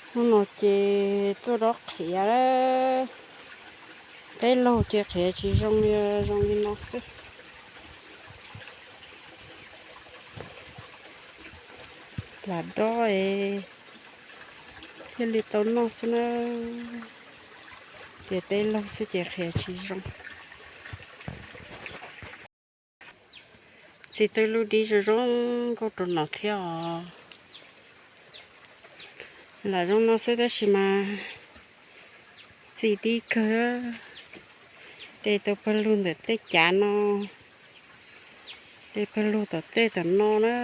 Hnub no ces tuaj dob qhiav, teb laug ces qhiav tsis zoo li, zoo li no xwb. Lam dob es thiaj li tau noj xwb na. Ces teb laug xwb ces qhiav tsis zoo. Txiv tw lub dib zoo zoo nkauj rau no thiab os. Lam zoo no xwb tab sis mas txi dib kawg. Tej tau pawg lug ntawm tej cav no, tej pawg lug tom tej tom no na,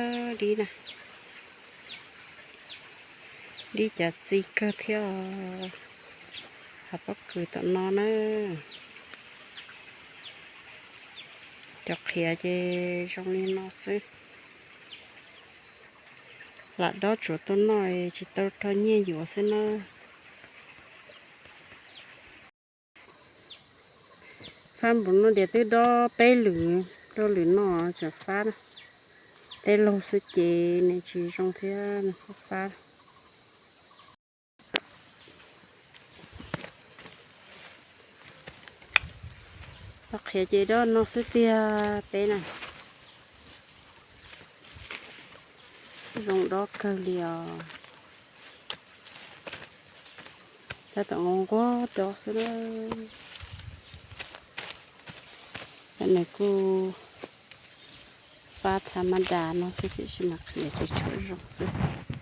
dib na. Dib cav txi kawg thiab os. Hav pob kws tom no na. Cov qhiav ces zoo li no xwb. Lam dob tsuav tuaj noj tsis tau rau nyiaj yuav xwb na. Fab npaum no tias twb dob peb lwm, rau lwm no tseem fab na. Teb laug xwb ces nws tsis zoo thiab, nws fab fab. Dob qhiav ces dob no xwb tiag peb na. Zoo dob kawg li os. Tab tom nquag dob xwb na. Nws kuj fab tha mab das no xwb tiam sis mas qhiav tsis tshua zoo xwb.